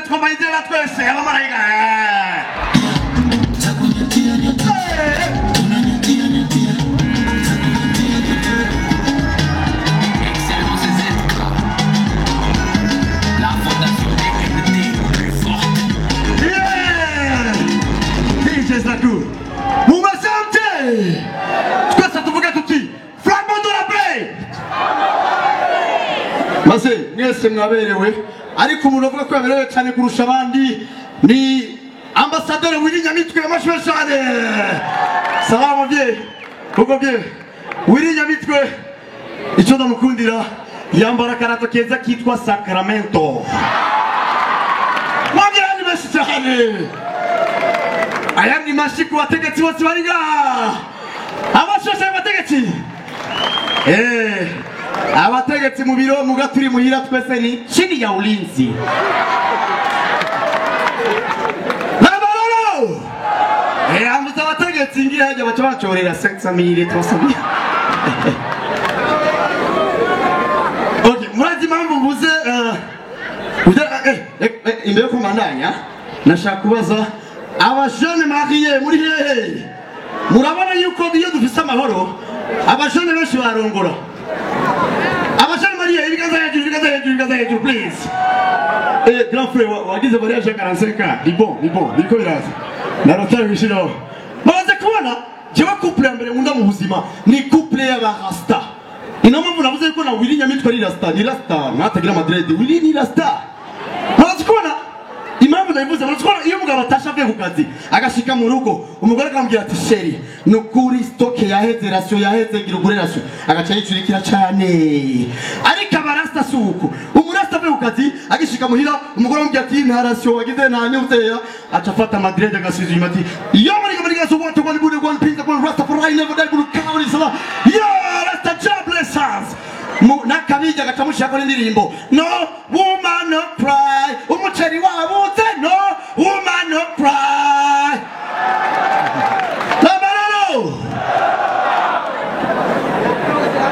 Twambaye ibyera twese, abamarayika. Excellence ZK. La fondation DMT plus forte. Yeah! DJ Zaku. Mumeze mute? Twese tuvuge tuti Fragment de la paix. Maze mwese mwaberewe, ariko umuntu avuga ko yaberewe cyane kurusha abandi ni ambasaderi Willy Nyamitwe. Amashyi cyane. Salamu bye uko bye. Willy Nyamitwe, icyo ndamukundira, yambara akarato keza kitwa Sacramento. Mwabwira ni benshi cyane. Aya ni mashi ku bategetsi bose bari ngaha. Amashusho y'abategetsi. Abategetsi mu biro, muga turi muhira twese ni chini ya ulinzi. N'abaroro! Ambutse abategetsi ngira hajya baca bacorera 500 mille, 300 mille. Okay, murazi impamvu mvuze imbere yo kumandanya, nashaka kubaza abajene mariés muri hehe? Murabona yuko iyo dufise amahoro abajene benshi barongora. Abajene mariés, ibiganza hejuru, ibiganza hejuru, ibiganza hejuru, please. Grand frère, wagize mariage ya 45 ans, ni bon, ni bon, biriko biraza narotari gushiraho. Maze kubona jewe couple ya mbere nkunda mu buzima ni couple y'abarasta. Ni nayo mpamvu navuze yuko na Willy Nyamitwe ari rasta, ni rasta mwatagira madread. Willy ni rasta. Maze kubona impamvu ndabivuze, murazi kubona iyo umugabo atashe avuye ku kazi, agashika mu rugo, umugore akamubwira ati: "Chéri, ni ukuri stock yaheze, ration yaheze, gira ugure ration," agaca yicurikira cane. Ariko abarasta si uko. Umurasta avuye ku kazi, agishika muhira, umugore amubwira ati: "Nta ration wagize, nta nyuzeya," aca afata amadread, agasubiza inyuma ati: "Yo muri muri gaso want one bude one pinza one rasta for I never die bulu kawuri sala yo rasta Jah bless us." N'akabijya agaca amushirako n'indirimbo "No woman, no cry". Umuceri wabuze, no woman, no cry. N'amararo.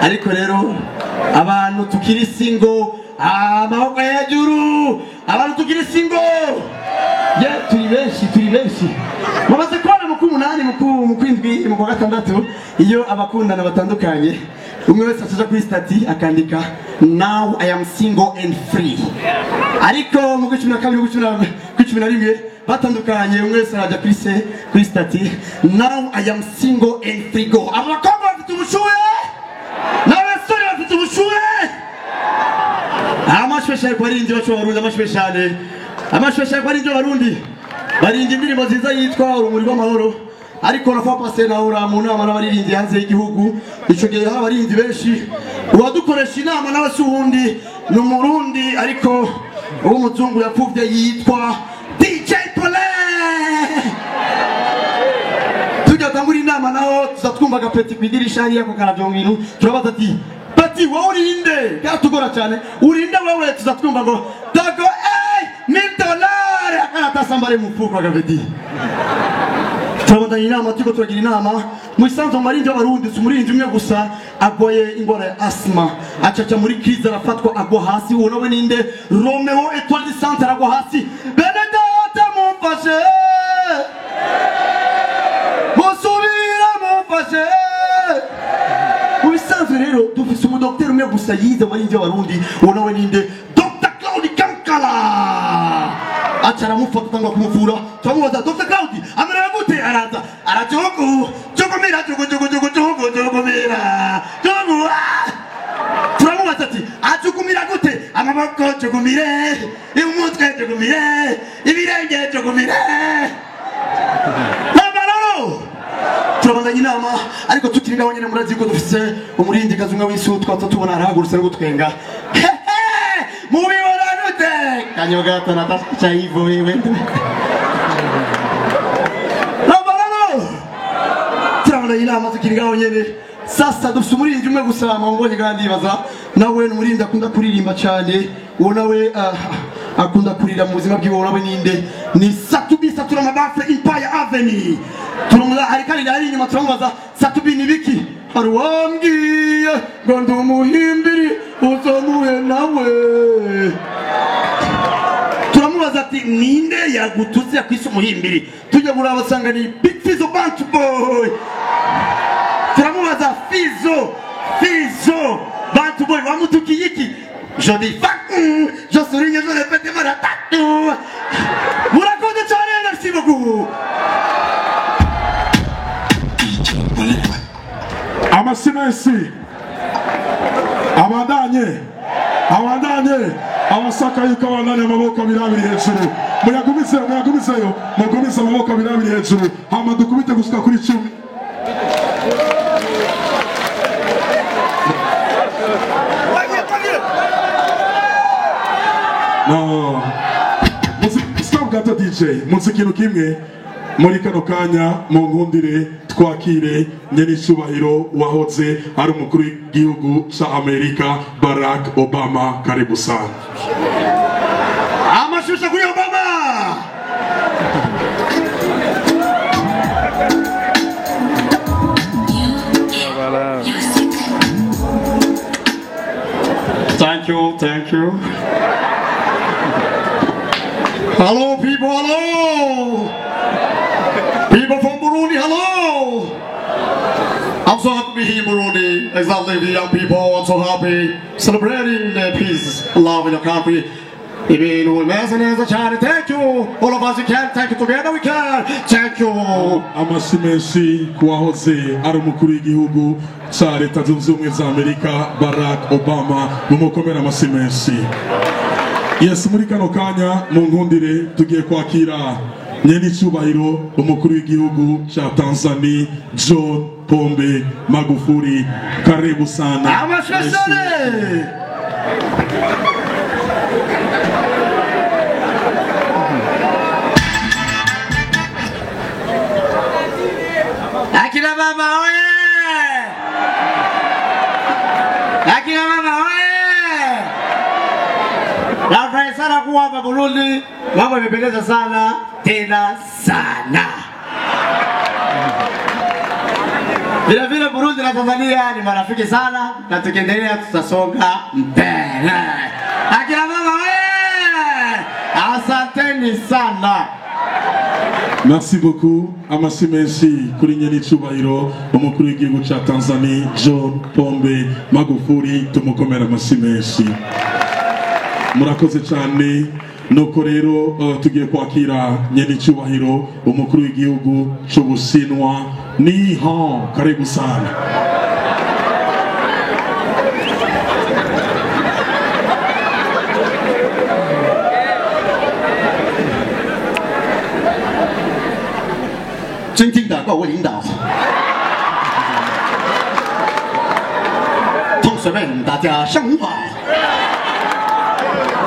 Ariko rero abantu tukiri single, amaboko hejuru. Abantu tukiri single, ye, turi benshi, turi benshi. Mumaze kubona mu k'umunani, mu kwindwi, mu kwa gatandatu, iyo abakundana batandukanye, umwe wese acaja kuri statut akandika "Now I am single and free". Ariko mu kw'icumi na kabiri, kw'icumi na rimwe batandukanye, umwe wese arajya kuri statut "Now I am single and free go". Abakobwa bafite ubushuhe n'abasore bafite ubushuhe. Amashwesha ku baririmbyi bacu b'Abarundi, amashweshane, amashwesha ku baririmbyi b'Abarundi barinda indirimbo nziza yitwa "Urumuri rw'Amahoro". Ariko na fois passée nahura mu nama n'abaririmbyi hanze y'igihugu. Ico gihe hari abaririmbyi benshi. Uwadukoresha inama nawe si uwundi, ni Umurundi ariko uw'umuzungu yapfuvye, yitwa DJ Paulin. Tujya tangura inama naho tuza twumva agapeti kw'idirisha hariya ko karavyo bintu. Turabaza ati: "Peti, wowe urinde?" Karatugora cyane. "Urinde wewe?" Tuza twumva ngo dago $1000 akaratasi mu mfuko agapeti. Turabandanya inama. Turiko turagira inama, mu isanzwe mu marindi y'Abarundi si umuririmbyi umwe gusa agoye ingwara ya asima, acaca muri crise, arafatwa, agwa hasi. Uwo nawe ninde? Romeo Etoile du Centre aragwa hasi. Bene data, mumfashe, musubira mumfashe. Mu bisanzwe rero dufise umudokiteri umwe gusa yize muri y'Abarundi. Uwo nawe ninde? Dr Claudi Kankala. Aca aramufata, atangwa kumuvura. Turamubaza: "Dr Claudi amerewe gute?" Araza arajugu jugumira, jugu jugu jugu jugu jugumira jugu, ah! Turamubaza ati: "Ajugumira gute?" "Amaboko jugumire, umutwe jugumire, ibirenge jugumire." Nabararo. Turabandanya inama, ariko tukiri ngaho nyine, murazi ko dufise umurindikazi umwe w'isutwa, tubona arahagurutse no gutwenga. Hehe, mubibona gute? Kanyogato natasha hivyo wewe. Nabararo. Turabandanya inama tukiri ngaho nyene. Sasa dufise umuririmbyi umwe gusa mwamubonye, kandi ndibaza nawe ni umuririmbyi akunda kuririmba cyane. Uwo nawe akunda kurira mu buzima bwiwe. Uwo nawe ninde? Ni Satubi Satura Mabafle Empire Avenue. Turamuza, hari kandi ari inyuma. Turamubaza: "Satubi, ni biki?" "Hari uwambwiye ngo ndi umuhimbiri, uzomuhe nawe." Turamubaza ati Kwisi umuhimbiri tujya murabasanga ni Big Fizzo Bantu Boy. Turamubaza: "Fizzo, Fizzo Bantu Boy, wamutukiye iki?" Je dis fuck, je souligne, je répète, maratatu. Murakoze cyane, merci beaucoup. Amashyi menshi, abandanye, abandanye, abashaka yuko abandanye, amaboko abiri abiri hejuru, muyagumizeyo, muyagumizeyo, mugumize amaboko abiri abiri hejuru, hama dukubite gushika kuri 10. No. Stop gato, DJ. Muzi ikintu kimwe, muri kano kanya mu nkundire twakire nyenicubahiro wahoze ari umukuru w'igihugu ca Amerika, Barack Obama. Karibu sana. Amashusho kuri Obama. Thank you, thank you. Hello, people, hello! People from Burundi, hello! I'm so happy to be here in Burundi, exactly the young people, I'm so happy celebrating the peace, love in the country. Ibintu bimeze neza cyane, thank you! All of us we can, thank you, together we can, thank you! Amashyi menshi ku wahoze ari umukuru w'igihugu ca Leta Zunze Ubumwe za Amerika, Barack Obama, mumukomere amashyi menshi. Yes, muri kano kanya mu nkundire tugiye kwakira nyenicubahiro umukuru w'igihugu ca Tanzania, John Pombe Magufuli. Karibu sana. Amashyi cyane! Akina mama oye! Akina mama oye! Nafurahi sana kuwa hapa Burundi, mambo yamependeza sana tena sana. Vile vile Burundi na Tanzania ni marafiki sana na tukiendelea tutasonga mbele. Akina mama oye! Asanteni sana. Merci beaucoup. Amashyi menshi kuri nyenicubahiro umukuru w'igihugu ca Tanzania, John Pombe Magufuli, tumukomera amashyi menshi. Murakoze cyane. Nuko rero tugiye kwakira nyenicubahiro umukuru w'igihugu c'Ubushinwa. Ni hao, karibu sana. 尊敬的各位领导，同学们，大家上午好。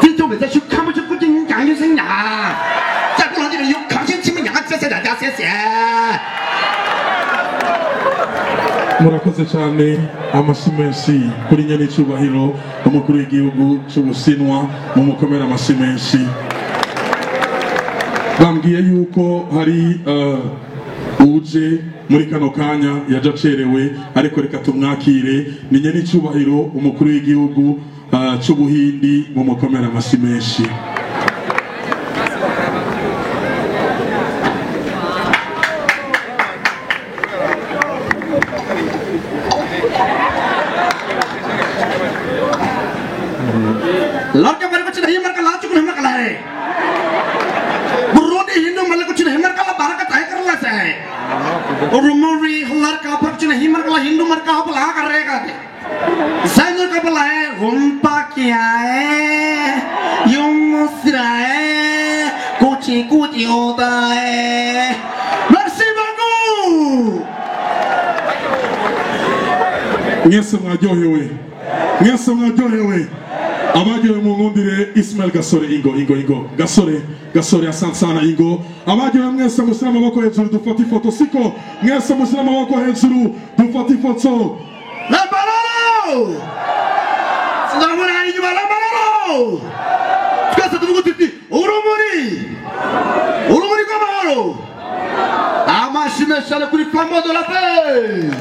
听众们在去看不出不听讲一声呀，在过廊这里有考先亲们两个，谢谢大家，谢谢。 Murakoze cyane. Amashyi menshi kuri nyenicubahiro umukuru w'igihugu c'Ubushinwa, mumukomere amashyi menshi. Bambwiye yuko hari uje muri kano kanya, yaje acerewe, ariko reka tumwakire. Ni nyenicubahiro umukuru w'igihugu c'Ubuhindi, mumukomere amashyi menshi. लड़का मेरे कुछ नहीं मर का लाचुक नहीं मर का है बुरुंडी हिंदू मल कुछ नहीं मर का बारह का तय कर ला से है और रुमरी लड़का पर कुछ नहीं मर का हिंदू मर का आप ला कर रहेगा सैन्य का बोला है रुम्पा क्या है यूं मुस्रा है कुछ कुछ होता है। Merci beaucoup. Mwese mwaryohewe, mwese mwaryohewe. Abaryohewe mu nkundire. Ismail Gasore, ingo, ingo, ingo Gasore, Gasore, asante sana, ingo. Abaryohewe mwese mushyire amaboko hejuru dufate ifoto. Siko mwese mushyire amaboko hejuru dufate ifoto. Lambararo! Sinabona inyuma Lambararo! Twese tuvuga tuti urumuri! Urumuri rw'amahoro! Amashyi menshi cyane kuri Flambeau de la Paix!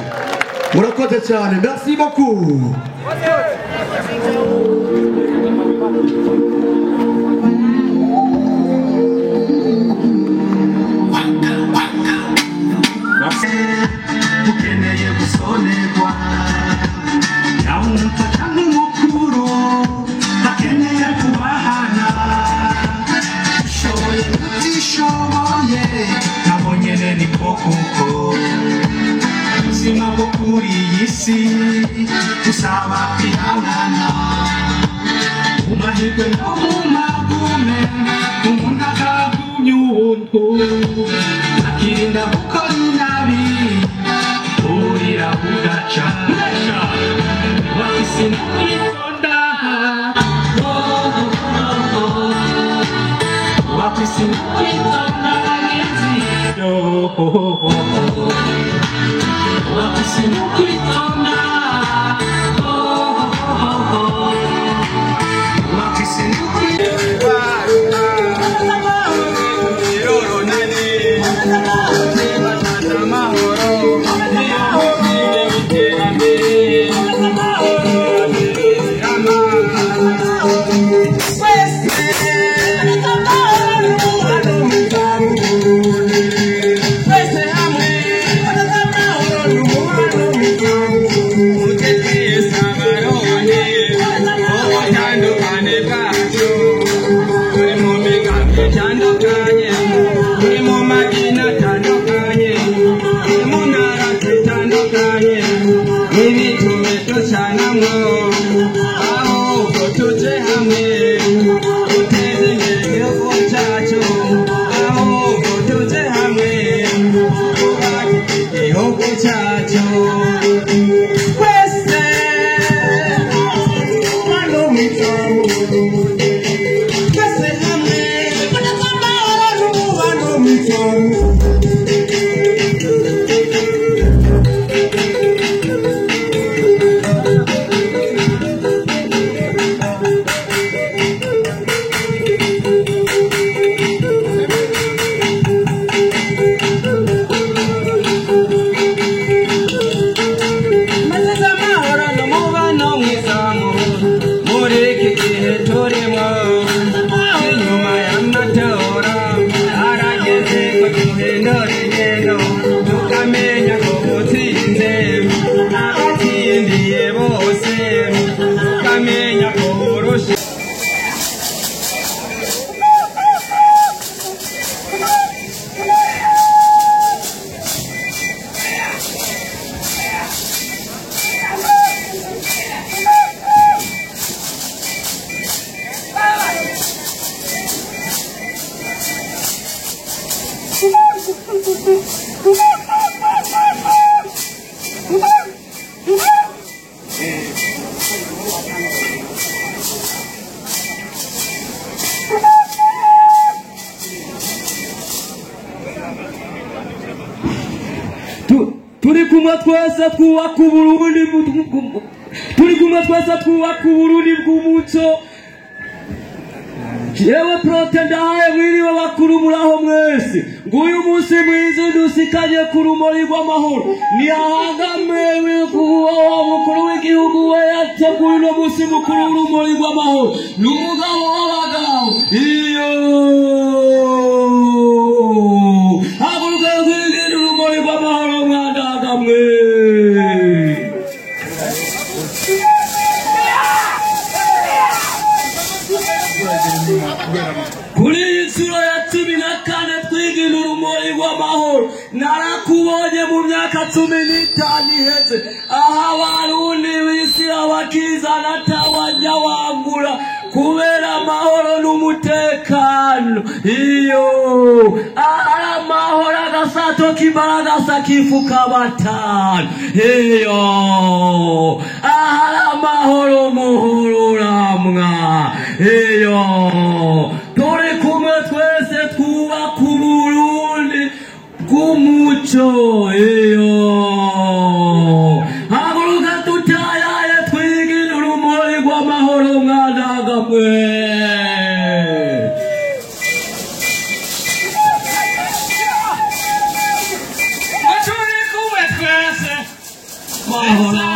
Murakoze cyane, merci beaucoup! Isi usaba kwihangana mu mahirwe no mu magume, umuntu akagumya ubuntu akirinda gukora inabi, burira bugaca wahise kwitonda, wahise kwitonda bagenzi, wahise kwitonda, wahise Turi kumwe twese twubaka Uburundi, turi kumwe twese twubaka Uburundi bw'umuco. Jewe Prote ndahaye mwiriwe bakuru muraho mwese, nguyu munsi mwiza dusikanye ku rumuri rw'amahoro. Nihahangame wa mukuru w'igihugu we yateguye uno munsi mukuru w'urumuri rw'amahoro, n'umugabo w'abagabo iyo haguruka rwigire urumuri rw'amahoro mwandagamwe. Kuri iyi nshuro ya 14 twigina urumuri rw'amahoro, narakubonye mu myaka 15 iheze, aho Abarundi bishyira bakizana atawajya wangura kubera amahoro n'umutekano. Iyo ahari amahoro agasato k'imbaragasa kifuka batanu. Iyo ahari amahoro muhururamwa. Iyo turi kumwe twese twubaka Uburundi bw'umuco. Iyo haguruka tutayaye twigire urumuri rw'amahoro mwandagamwe. Turi kumwe twese mahoro.